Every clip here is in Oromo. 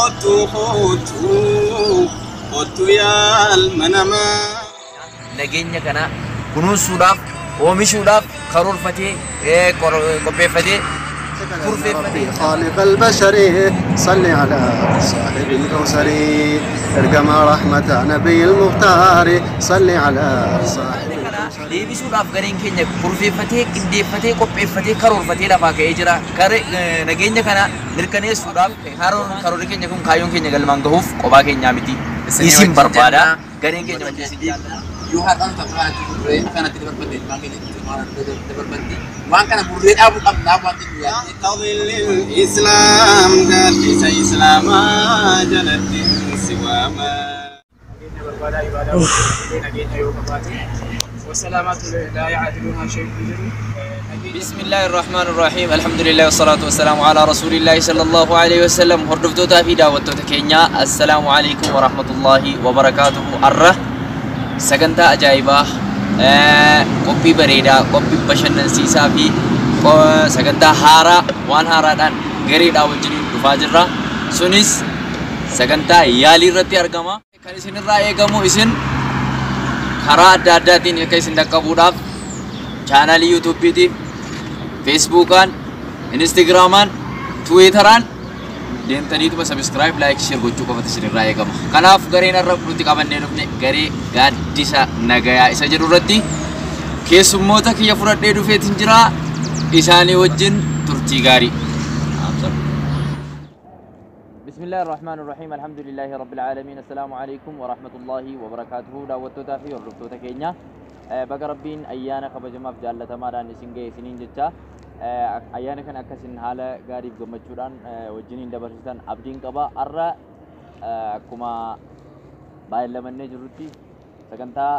Kottu kottu kottu yaa ilma namaa. Nageenya kana kunuunsuudhaaf, oomishuudhaaf karoorfatee, qopheeffatee, kurfeeffatee. خالق البشر صل على صاحب الكوثر ارجم رحمة نبي المختار صل على صاحب Kana deebisuudhaaf gareen keenya kurfeeffatee, qindeeffatee, qopheeffatee, karoorfatee lafaa ka'ee jira. Nageenya kana mirkaneessuudhaaf karoorri keenya kun kaayyoon keenya galmaan gahuuf kophaa keenyaa miti. Isin barbaada. Gareen keenya wajjin isin jaallata. Yoo har'aan ta'u kanatti murree akkanatti dabarfatte, ilmaan keenya dabarfatte, waan kana murree dhaabuu qabnaa waan jennu yaadne. تظل الإسلام قادس إسلاما جلت سواما. Nageenya barbaadaa, ibaadaa hojjetu nageenya yoo qabaate wasalaamaatu laa yaadiluunaa shay'un jedhu nageenya. بسم الله الرحمن الرحيم، الحمد لله والصلاة والسلام على رسول الله صلى الله عليه وسلم. Hordoftoota fi daawwattoota keenya, السلام عليكم ورحمة الله وبركاته. Arra sagantaa ajaa'ibaa, qophii bareedaa, qophii bashannansiisaa fi sagantaa haaraa, waan haaraadhaan gareedhaa wajjin dhufaa jirra. Sunis sagantaa yaalii irratti argama. Kan isinirraa eegamu, isin karaa adda addaatiin akka isin dhaqqabuudhaaf chaanaalii yuutuubiitiif, feesbuukaan, instagraamaan, tiwiitaraan deemtaniituma subscribe, like, share gochuu qofatu isinirraa eegama. Kanaaf gareen har'a nuti qabannee dhufne garee Gaaddisa Nagayaa isa jedhu irratti keessummoota kiyya fudhadhee dhufeetiin jira. Isaanii wajjin turtii gaarii. بسم الله الرحمن الرحيم، الحمد لله رب العالمين، السلام عليكم ورحمة الله وبركاته. Daawwattoota fi hordoftoota keenya, baga Rabbiin ayyaana kabajamaaf jaallatamaadhaan isin ga'e isiniin jecha. Ayyaana kana akkasin haala gaariif gammachuudhaan wajjiniin dabarsitan abdiin qaba. Har'a akkuma baay'ee jirrutti sagantaa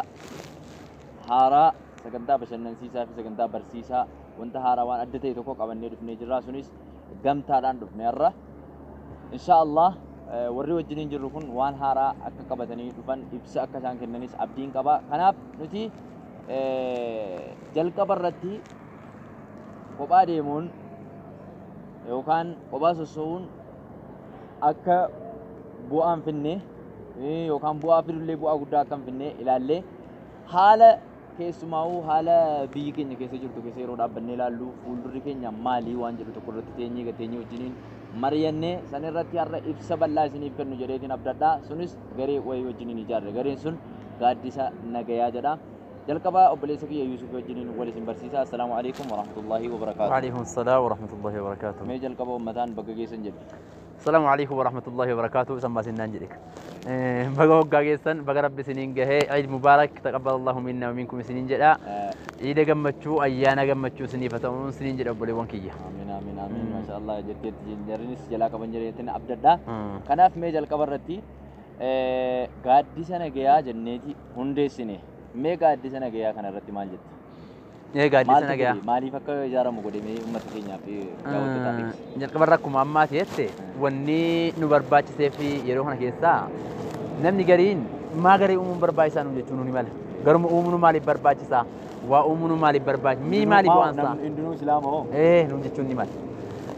haaraa, sagantaa bashannansiisaa fi sagantaa barsiisaa, wanta haaraa, waan adda ta'e tokko qabannee dhufnee jirra. Sunis gamtaadhaan dhufne har'a. Insha Allah warri wajjiniin jirru kun waan haaraa akka qabatanii dhufan, ibsa akka isaan kennanis abdiin qaba. Kanaaf nuti jalqaba irratti kophaa deemuun yookaan kophaa sossoo'uun akka bu'aa hin finne yookaan bu'aa fidullee bu'aa guddaa akka hin finne ilaallee, haala keessumaa'uu haala biyyi keenya keessa jirtu keessa yeroo dhaabbannee ilaallu, fuuldurri keenya maalii waan jedhu tokko irratti teenyee gateenyee wajjiniin mari'annee san irratti har'a ibsa bal'aa isiniif kennu jedheetiin abdadhaa. Sunis garee wayii wajjiniin ijaarre. Gareen sun Gaaddisa Nagayaa jedha. Jalqabaa obboleessa kiyya Yuusuf wajjiniin wal isin barsiisa. السلام عليكم ورحمة الله وبركاته. وعليكم السلام ورحمة الله وبركاته. Mee jalqaba uummataan bakka geessan jedhe. السلام عليكم ورحمة الله وبركاته. سما سنان جدك. Baga waggaa geessan, baga Rabbi isiniin gahee. عيد مبارك، تقبل الله منا ومنكم isiniin jedha. Ciida gammachuu, ayyaana gammachuu isiniif haa ta'uun isiniin jedha, obboleewwan kiyya. Amiin, amiin, amiin. Masha Allah jetteetti, jarrinis jalaa qaban jedheetiin abdadha. Kanaaf mee jalqaba irratti Gaaddisa Nagayaa jenneeti hundeessine. Mee Gaaddisa Nagayaa kana irratti maal jetta? Gaaddisa Maaltu Nagayaa. godhe? Maaliif akka ijaaramu godhe? Mee uummata keenyaaf fi daawwattootaaf ibsi. Jalqaba irra akkuma ammaati jette, wanni nu barbaachisee fi yeroo kana keessaa namni gariin maa garee uumuun barbaachisaa nu jechuun ni mala. Garuma uumuun maaliif barbaachisaa? Waa uumuun maaliif barbaachisa? Mii maaliif bu'aan isaa? Namni hundinuu Islaama hoo? Nuun jechuun ni mala.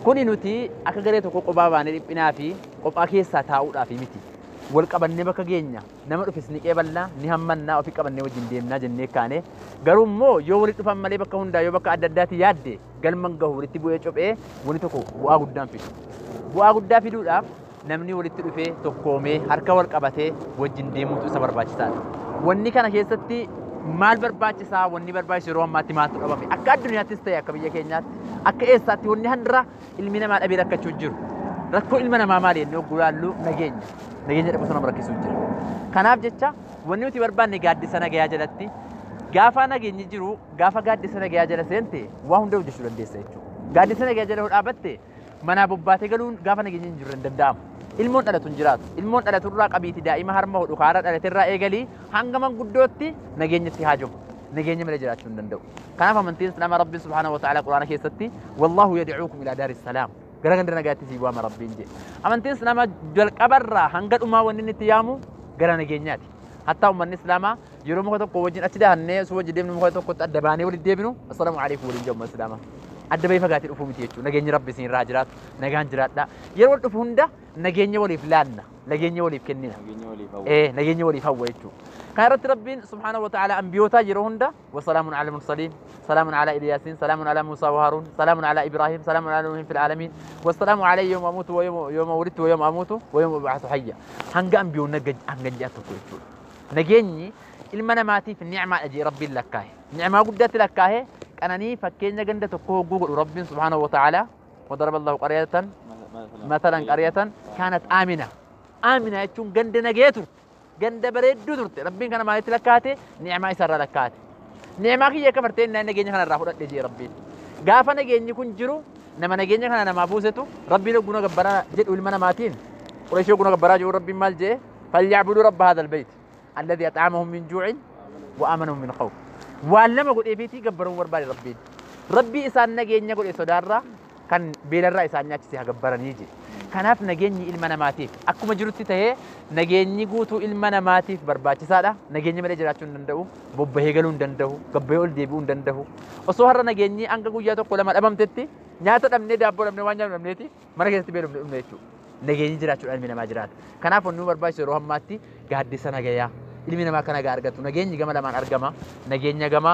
Kuni nuti akka garee tokko kophaa baanee dhiphinaa fi kophaa keessaa taa'uudhaaf miti. Wal qabannee bakka geenya, nama dhufes ni qeeballaa, ni hammannaa, ofii qabannee wajjin deemnaa jennee kaane. Garuu immoo yoo walitti dhufan malee bakka hundaa yoo bakka adda addaatti yaadde galman gahu, walitti bu'ee cophee wanni tokko bu'aa guddaan fidu. Bu'aa guddaa fiduudhaaf namni walitti dhufee tokkoomee harka wal qabatee wajjin deemuutu isa barbaachisaadha. Wanni kana keessatti maal barbaachisaa? Wanni barbaachisu yeroo ammaatti maaltu dhabame? Akka addunyaattis ta'e akka biyya keenyaatti, akka eessaatti wanni handra ilmi namaa dhabee rakkachuu jiru. Rakkoo ilma namaa maali jennee yogguu ilaallu, nageenya. Nageenya dhabuutu nama rakkisuu jira. Kanaaf jecha wanni nuti barbaanne Gaaddisa Nagayaa jalatti gaafa nageenyi jiru, gaafa Gaaddisa Nagayaa jala seente waa hunda hojjechuu dandeessa jechuudha. Gaaddisa Nagayaa jala yoo dhaabatte manaa bobbaatee galuun gaafa nageenyi hin jirre hin danda'amu. Ilmoon dhalatu hin jiraatu. Ilmoon dhalaturraa qabiiti daa'ima harma hodhu kaara dhalaterraa eegalii hanga manguddootti nageenyatti haajamu. Nageenya malee jiraachuu hin danda'u. Kanaaf amantiin Islaamaa, Rabbi سبحانه وتعالى Quraana keessatti "والله يدعوكم إلى دار السلام", gara ganda nagaatti si waama Rabbiin jedhe. Amantiin Islaamaa jalqabarraa hanga dhumaa wanni inni itti yaamu gara nageenyaati. Hattaa uummanni Islaamaa yeroo muka tokko wajjin achi dahannee osoo wajjin deemnu muka tokkotti adda baanee walitti deebinu, "السلام عليكم" waliin jedhu uummanni Islaamaa. Adda bahee fagaatee dhufuu miti jechuudha. Nageenyi Rabbi isin irraa jiraatu, nagaan jiraadha. Yeroo dhufu hunda nageenya waliif laanna, nageenya waliif kennina. Nageenya waliif hawwa. Nageenya waliif hawwa jechuudha. Kana irratti Rabbiin subhaanahu wa ta'ala ambiyootaa yeroo hunda wasalaamun ala mursaliin, salaamun ala Ilyaasiin, salaamun ala Muusaa wa Haaruun, salaamun ala Ibraahim, salaamun ala Nuuhin fil aalamiin, wasalaamu alayya yawma amuutu wa yawma wulidtu wa yawma amuutu wa yawma ub'athu hayya. Hanga ambiyoonni hanga ji'a tokko jechuudha. Nageenyi ilma namaatiif ni'maadha jee Rabbiin lakkaahe. Ni'maa guddaatti lakkaahe qananii fakkeenya ganda tokko hogguu godhu Rabbiin subhaanahu wa ta'ala وضرب الله قرية مثلا قرية كانت آمنة. آمنة jechuun ganda nagee turte. Ganda bareedduu turte. Rabbiin kana maalitti lakkaate? Ni'maa isarraa lakkaate. Ni'maa kiyya kafartee innaan nageenya kanarraa fudhadhe jee Rabbiin. Gaafa nageenyi kun jiru nama nageenya kana namaa buusetu Rabbiin hogguna gabbaraa jedhu ilma namaatiin. Qurayshii hogguna gabbaraa jedhu Rabbiin maal jee? فليعبدوا رب هذا البيت الذي أطعمهم من جوع وآمنهم من خوف. Waan lama godheefiitii gabbaruun barbaade Rabbiin. Rabbii isaan nageenya godhe sodaarraa kan beelarraa isaan nyaachise haa gabbaranii jedhe. Kanaaf nageenyi ilma namaatiif akkuma jirutti tahee nageenyi guutuu ilma namaatiif barbaachisaadha. Nageenya malee jiraachuu hin danda'u, bobbahee galuu hin danda'u, gabbahee ol deebi'uu hin danda'u. Osoo har'a nageenyi hanga guyyaa tokko lama dhabamtetti nyaata dhabnee daabboo dhabnee waan nyaannu dhabneeti mana keessatti beelofne dhumne jechuudha. Nageenyi jiraachuudhaan ilmi namaa jiraata. Kanaaf wanni nu barbaachisu yeroo ammaatti gaaddisa nagayaa. Ilmi namaa akka nagaa argatu. Nageenyi gama lamaan argama. Nageenya gama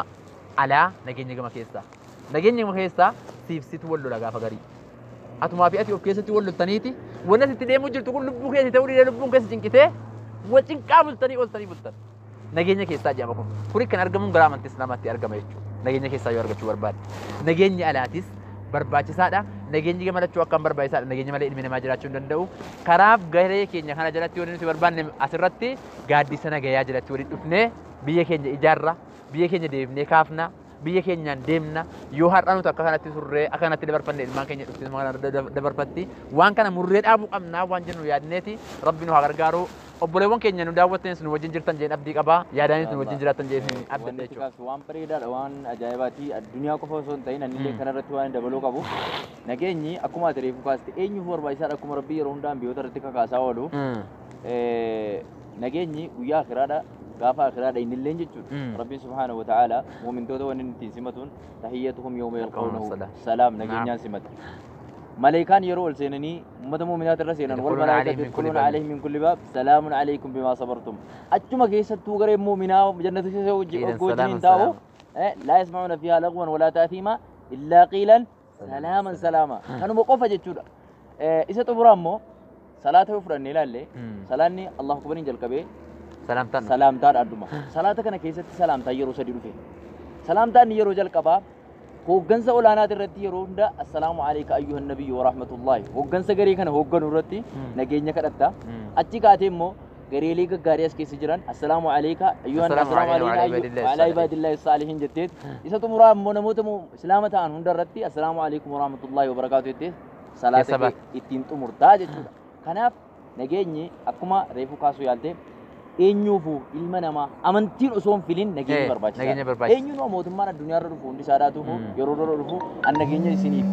alaa, nageenya gama keessaa. Nageenya gama keessaa siif situ wal lola gaafa garii. Atumaa fi ati of keessatti wal loltaniiti. Wanni asitti deemuu jirtu kun lubbuu keessa ta'uu didee lubbuun keessa cinqitee wal cinqaa bultanii ooltanii bultan. Nageenya keessaa jedhama kun. Kuni kan argamuun gara amantii Islaamaatti argama jechuudha. Nageenya keessaa yoo argachuu barbaadde. Nageenyi alaatis barbaachisaadha. Nageenyi gama lachuu akkaan barbaachisaadha. Nageenya malee ilmi namaa jiraachuu hin danda'u. Karaaf garee keenya kana jalatti wanti nuti barbaanne asirratti gaaddisa nagayaa jalatti walitti dhufnee biyya keenya ijaarra, biyya keenya deebifnee kaafna, biyya keenyaan deemna. Yoo har'a nuti akka kanatti turree akka kanatti dabarfanne ilmaan keenya dhufte kana dabarfatti. Waan kana murree dhaabuu qabnaa waan jennu yaadneeti. Rabbi nu haa gargaaru. Obboleewwan keenya nu daawwattanis nu wajjin jirtan jeen abdii qabaa. Yaadaanis nu wajjin jiraattan jeen abdanna jechuudha. Waan bareedaadha, waan ajaa'ibaati. Addunyaa qofa osoo hin ta'in anillee kanarratti waan dabaluu qabu. Nageenyi akkuma ati reefu kaaste eenyuuf barbaachisaadha akkuma Rabbii yeroo hundaan biyyoota irratti kakaasaa oolu. Nageenyi guyyaa akhiraadha. Gaafa akhiraadha innilleen jechuudha. Rabbiin subhaanahu wa ta'ala muumintoota wanni ittiin simatuun tahiyyatuhum yawma yalqawnahu salaam nageenyaan simata. Malaayikaan yeroo ol seenanii uummata muuminaati irra seenan wal malaayikatu yadkhuluuna alayhim min kulli baab salaamun alaykum bimaa sabartum. Achuma keessattuu gareen muuminaa jannata keessa wajjin taa'u laa yasma'uuna fiihaa lagwan walaa ta'thiima illaa qiilan salaaman salaama. Kanuma qofa jechuudha. Isa xumuraa immoo salaata yoo fudhannee ilaalle salaanni Allahu akbariin jalqabee salaamtaadha adduma. Salaata kana keessatti salaamtaan yeroo sadi dhufe. Salaamtaan yeroo jalqabaa hooggansa olaanaati irratti yeroo hunda assalaamu alayka ayyuhan nabiyyu wa rahmatullahi. Hooggansa garee kana hoogganu irratti nageenya kadhatta. Achi kaatee immoo gareelee gaggaarii as keessa jiran assalaamu alayka ayyuhan assalaamu alayna wa ala ibadillahi saalihin jetteet. Isa xumuraa immoo namoota islaama ta'an hunda irratti assalaamu alaykum wa rahmatullahi wa barakaatu jettee salaata ittiin xumurtaa jechuudha. Kanaaf nageenyi akkuma reefu kaasuu yaalte eenyuufu ilma namaa amantiin osoo hin filin nageenyi barbaachisaadha. Eenyuun mootummaan addunyaarra dhufu hundi isaa dhufu yeroo dura dhufu an nageenya isiniif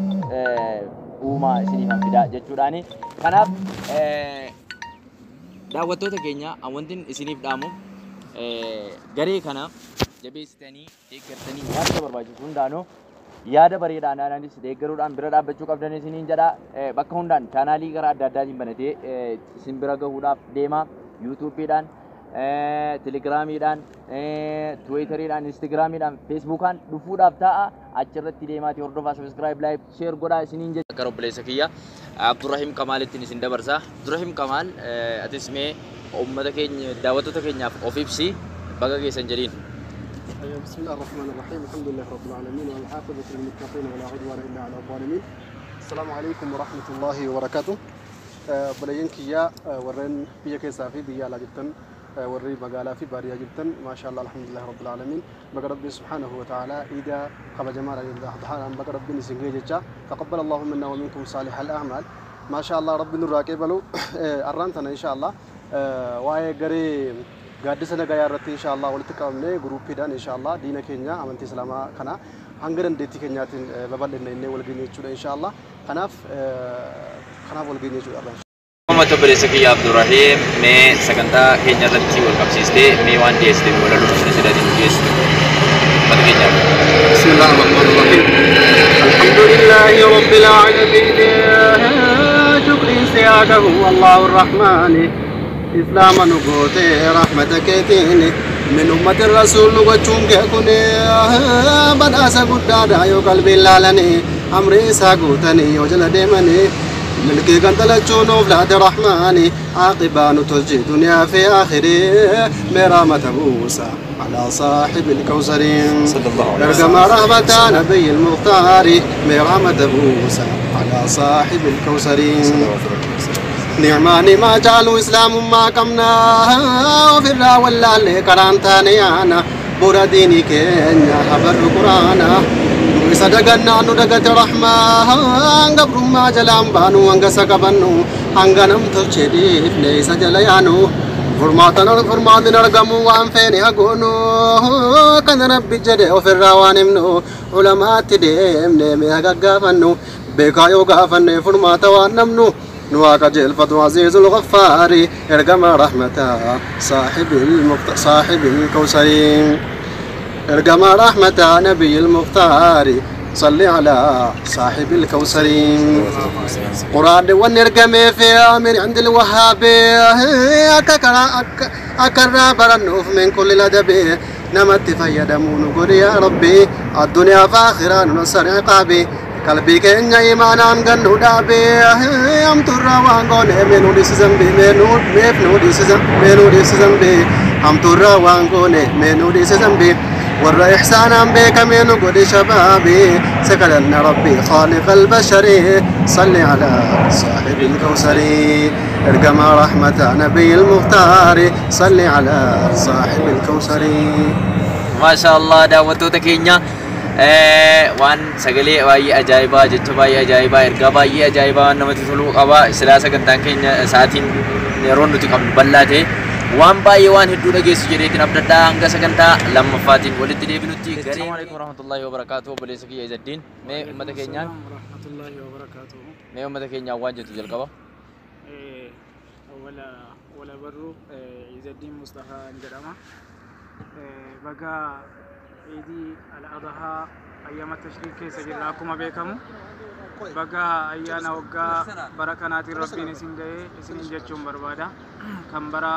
uumaa isiniif an fidaa jechuudhaani. Kanaaf daawwattoota keenya wanti isiniif dhaamu garee kana jabeessitanii deeggartanii waan barbaachisu hundaanuu yaada bareedaadhaanis deeggaruudhaan bira dhaabbachuu qabdan isiniin jedha. Bakka hundaan chaanaalii gara adda addaatiin banatee isin bira gahuudhaaf deema. yuutuubiidhaan, telegiraamiidhaan, tiwiitariidhaan, instagiraamiidhaan, feesbuukaan dhufuudhaaf taa'a. Achirratti deemaatii hordofaa, sabiskiraayib, laayik, sheer godhaa isiniin jecha. Akka obboleessa kiyya Abdurrahim Kamaalittiin isin dabarsa. Abdurrahim Kamaal atis mee uummata keenya daawwattoota keenyaaf of ibsi baga geessan jedhiin. بسم الله الرحمن الرحيم الحمد لله رب العالمين والعاقبة للمتقين ولا عدوان إلا على الظالمين السلام عليكم ورحمة الله وبركاته بلين كيا ورين بيا كيسافي بيا لا جبتن وري مقالة في باريا جبتن ما شاء الله الحمد لله رب العالمين بقى ربي سبحانه وتعالى إذا قبل جمال إذا بقى ربي نسنجي تقبل الله منا ومنكم صالح الأعمال ما شاء الله ربي نراكب له أرانتنا إن شاء الله واي قري gaaddisa nagayaa irratti insha Allah walitti qabamnee guruuppiidhaan insha Allah diina keenya amantii islaamaa kana hanga dandeettii keenyaatiin babal'inna innee wal geenye jechuudha insha Allah kanaaf wal geenye jechuudha. Uummata obboleessa kiyya Abdurrahim mee sagantaa keenya irratti wal qabsiistee mee waan dhiyeessite walaloo ishee sidaatiin dhiyeessitu uummata keenyaaf. بسم الله الرحمن الرحيم الحمد لله رب العالمين شكري سياقه الله الرحمن إسلام نقوتي رحمتك تيني من أمة الرسول نقوتشون كوني بدأس قدادا يو قلبي لالني أمري ساقوتني وجل ديمني ملكي قندلتشون أولاد رحماني عاقبان تلجي دنيا في آخري مرامة موسى على صاحب الكوثر صلى الله عليه وسلم. ارقم رهبة نبي المختار مرامة موسى على صاحب الكوثر. نعمان ما جعلوا إسلام ما قمنا وفي الرا واللال كران تانيانا برا ديني كينيا حبر قرانا صدقنا ندقت رحمة قبر ما جلام بانو أنغ سكبنو أنغ نمت الشريف ليس جليانو فرماتنا فرماتنا رقمو وانفيني هقونو كان ربي جدي وفي الروانمنو علماء تديم نيمي هقافنو بكايو قافني فرماتا وانمنو نواك جلفة عزيز الغفار ارقم رحمة صاحب الكوثر ارقم رحمة نبي المختار صل على صاحب الكوثر. قرآن ونرقم في من عند الوهاب أكرا برنوف من كل الأدب نمت فيدمون قل يا ربي الدنيا فاخرة نصر عقابي قلبي كأن إيمانا قنو دابي أم ترى وانقون منو ديس زنبي منو مفنو ديس منو ديس زنبي أم ترى وانقون منو ديس زنبي ور إحسانا بك من قد شبابي سكلنا ربي خالق البشر صل على صاحب الكوثر ارقم رحمة نبي المختار صل على صاحب الكوثر. Maasha Allah daawwattoota keenya waan sagalee baay'ee ajaa'ibaa jecha baay'ee ajaa'ibaa ergaa baay'ee ajaa'ibaa waan namatti toluu qaba. Silaa sagantaan keenya sa'aatiin yeroo nuti qabnu bal'aa ta'e waan baay'ee waan hedduu dhageessu jedheetiin abdadhaa hanga sagantaa lammaffaatiin walitti deebinutti. Assalamu alaikum warahmatullahi wabarakatuh. Obboleessa kiyya Izaddiin mee uummata keenyaan warahmatullahi wabarakatuh. Mee uummata keenyaan waan jettu jalqaba. Wala barru Izaddiin Mustafaa jedhama. Baga Eidii al-Adhaa ayyaama tashriik keessa jirra akkuma beekamu. Baga ayyaana waggaa bara kanaatiin Rabbiin isin ga'ee isiniin jechuun barbaada. Kan bara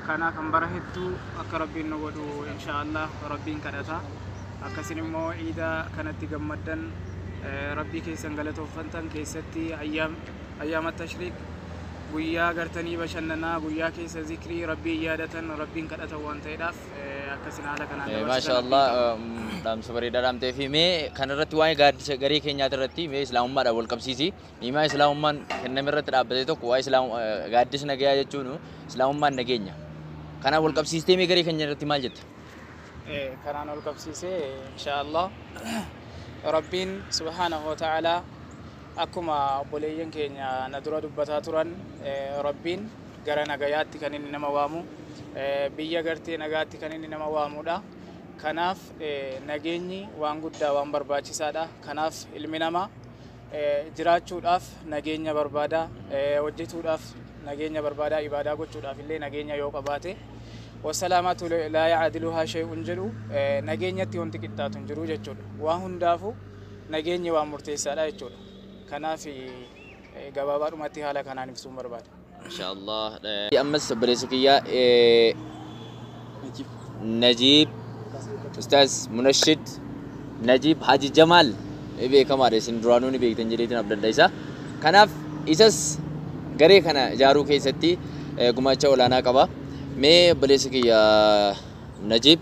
kana kan bara hedduu akka Rabbiin nu godhu inshaallah Rabbiin kadhata. Akkasin immoo iida kanatti gammaddan Rabbii keessan galatooffantan keessatti ayyaama tashriik guyyaa gartanii bashannanaa guyyaa keessa zikrii Rabbii yaadatan Rabbiin kadhatan waan ta'eedhaaf akkasin haala kanaan dabarsitan. Maasha Allah dhaamsa bareedaa dhaamtee fi mee kanarratti waa'ee gaaddisa garee keenyaati irratti mee islaamummaadhaan wal qabsiisi. Niimaa islaamummaan kenname irratti dhaabbatee tokko waa'ee gaaddisa nagayaa jechuun islaamummaan nageenya. Kanaan wal qabsiistee mee garee keenya irratti maal jetta? Kanaan wal qabsiisee inshaallah Rabbiin subhaanahu wa ta'ala akkuma obboleeyyan keenya na dura dubbataa turan Rabbiin gara nagayaatti kan inni nama waamu biyya gartee nagaatti kan inni nama waamudha. Kanaaf nageenyi waan guddaa waan barbaachisaadha. Kanaaf ilmi namaa jiraachuudhaaf nageenya barbaada, hojjetuudhaaf nageenya barbaada, ibaadaa gochuudhaaf illee nageenya yoo qabaate wasalaamatu laa yaadiluhaa shay'un jedhu nageenyatti wanti qixxaatu hin jiru jechuudha. Waan hundaafuu nageenyi waan murteessaadha jechuudha. Kanaaf gabaabaadhumatti haala kanaan ibsuun barbaada. Inshaallah. Ammas obboleessa kiyya Najiib Ustaaz Munashid Najiib Haji Jamaal beekamaadha isin duraanuu ni beektan jedheetiin abdadda isa. Kanaaf isas garee kana ijaaruu keessatti gumaacha olaanaa qaba. Mee obboleessa kiyya Najiib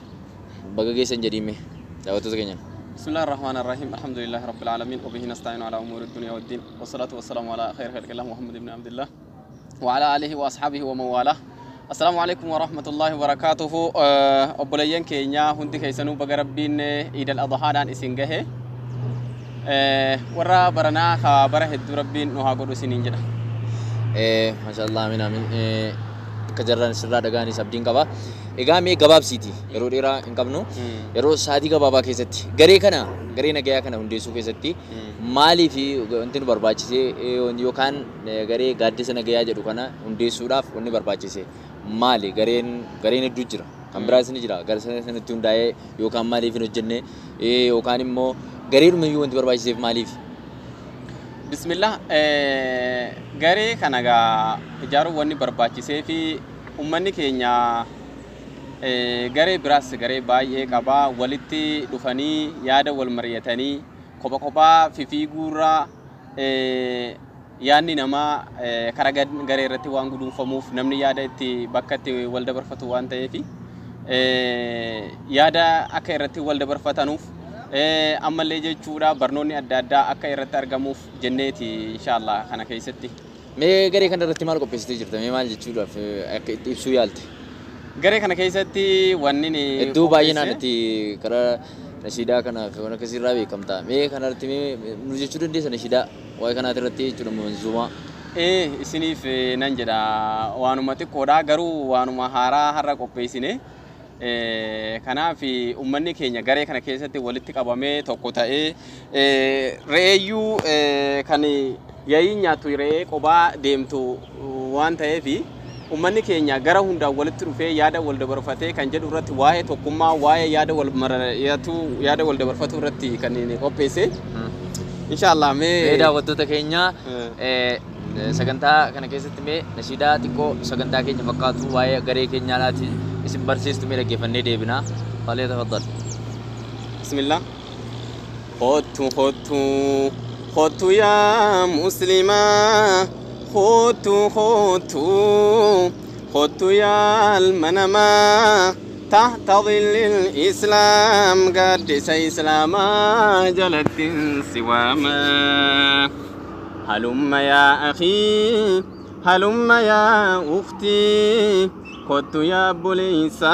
baga geessan jedhii mee daawwattoota keenyaan. بسم الله الرحمن الرحيم الحمد لله رب العالمين وبه نستعين على أمور الدنيا والدين والصلاة والسلام على خير خلق الله محمد بن عبد الله وعلى آله وأصحابه ومن والاه. السلام عليكم ورحمة الله وبركاته. أبوليين كينيا هندي كيسنو بقربين عيد الأضحى دان إسنجه ورا برنا خبره الدربين نها قدو سنين جدا. ما شاء الله آمين آمين. Kajarran sirraa dhagaanis abdiin qaba. Egaa mee gabaabsiiti yeroo dheeraa hin qabnu yeroo sa'aatii gabaabaa keessatti garee kana garee nagayaa kana hundeessuu keessatti maaliif wanti nu barbaachise yookaan garee gaaddisa nagayaa jedhu kana hundeessuudhaaf wanni barbaachise maali? Gareen hedduu jira kan biraas ni jira gara sanatti hundaa'ee yookaan maaliif hin hojjenne yookaan immoo gareedhuma iyyuu wanti barbaachiseef maaliif? Bismillah, garee kana gaa ijaaruun wanni barbaachisee fi uummanni keenya garee biraas garee baay'ee qabaa, walitti dhufanii yaada wal mari'atanii kopha kophaa fifiiguurraa yaadni namaa karaa garee irratti waan guduunfamuuf, namni yaada itti bakka itti wal dabarfatu waan ta'eef, yaada akka irratti wal dabarfatanuuf, ammallee jechuudha barnoonni adda addaa akka irratti argamuuf jenneeti inshaallah kana keessatti. Mee garee kana irratti maal qopheessitee jirta? Mee maal jechuudhaaf akka itti ibsuu yaalte? Garee kana keessatti wanni ni Hedduu baay'inaan itti karaa nashiidaa kana fi waan akkasii irraa beekamta. Mee kana irratti mee nu jechuu dandeessa nashiidaa waa'ee kanaati irratti jechuudha manzuumaa? Isiniif nan jedha, waanuma xiqqoodha garuu waanuma haaraa har'a qopheessine. Kanaaf uummanni keenya garee kana keessatti walitti qabamee tokko ta'ee, re'eeyyuu kan yaa'ii nyaattu re'ee qobaa deemtu waan ta'eef, uummanni keenya gara hundaan walitti dhufee yaada wal dabarfatee kan jedhu irratti, waa'ee tokkummaa, waa'ee yaada wal mari'atu, yaada wal dabarfatu irratti kan inni qopheesse. Inshaallah mee Mee daawwattoota keenya, sagantaa kana keessatti mee nashiidaa xiqqoo sagantaa keenya fakkaatu waa'ee garee keenyaadhaati isin barsiistu mee dhaggeeffannee deebina. Falee tafaddal. Bismillah. Kottu kottu kottu yaa muslimaa, kottu kottu kottu yaa almanamaa, تحت ظل الإسلام gaaddisa islaamaa jalatti siwaama. هلم يا أخي، هلم يا أختي، kottu yaa obboleessa,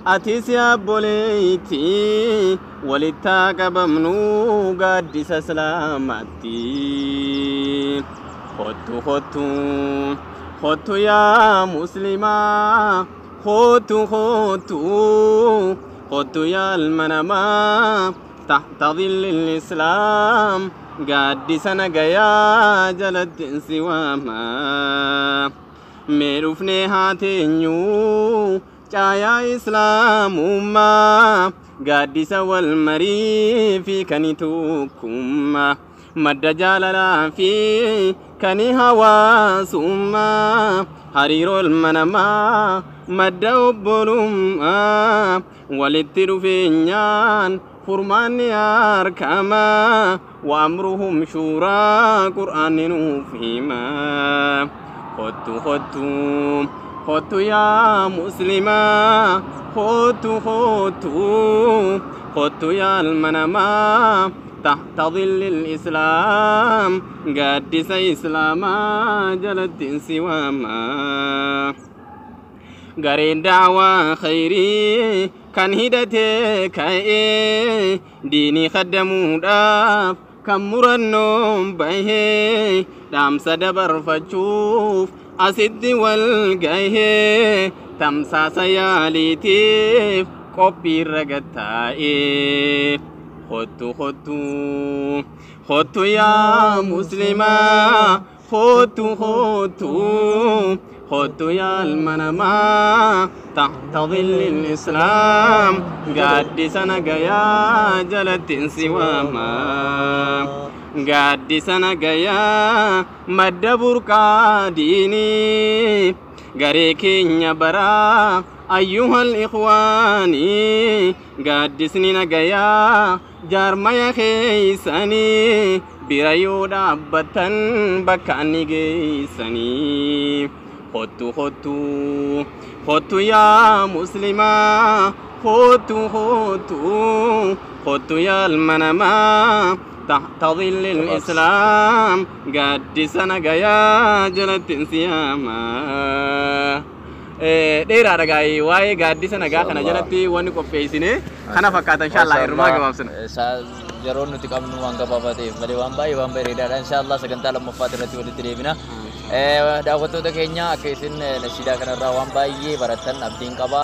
atis yaa obboleettii, walitti haa qabamnu gaaddisa islaamaatti. Kottu kottu kottu yaa muslimaa, kottu kottu kottu yaa ilma namaa, تحت ظل الإسلام gaaddisa nagayaa jalatti siwaama. Mee dhufnee haa teenyuu caayaa islaamummaa, gaaddisa wal marii fi kan tokkummaa, madda jaalalaa fi kan hawaasummaa, hariiroo ilma namaa, madda obbolummaa, walitti dhufeenyaan furmaanni argama. وأمرهم شورى qur'aanni nuuf hima. Kottu kottu kottu yaa muslimaa, kottu kottu kottu yaa ilma namaa, تحت ظل الإسلام gaaddisa islaamaa jalatti siwaama. Gareen daawaa khayrii kan hidhatee ka'ee diinii khaddamuudhaaf kan murannoon bahee dhaamsa dabarfachuuf asitti wal gahee tamsaasa yaaliitiif qophiirra gattaa'ee. Kottu kottu kottu yaa muslimaa, kottu kottu kottu yaa ilma namaa, تحت ظل الإسلام gaaddisa nagayaa jalatti siwaama. Gaaddisa nagayaa madda burqaa diinii garee keenya baraa. أيها الإخواني gaaddisni nagayaa jaarmaya keeysanii bira yoo dhaabbattan bakka inni geeysanii. Kottu kottu kottu yaa muslimaa, kottu kottu kottu yaa ilma namaa, تحت ظل الإسلام gaaddisa nagayaa jalatti siyaama. Dheeraadha gaa'ee waa'ee gaaddisa nagaa kana jalatti wanni qopheessine kana fakkaata inshaallah irrumaa gabaabsina. Yeroon nuti qabnu waan gabaabaa ta'eef malee waan baay'ee waan bareedaadha. Inshaallah sagantaa lammaffaati irratti walitti deebina. Daawwattoota keenya, akka isin nashiidaa kanarraa waan baay'ee barattan abdiin qaba.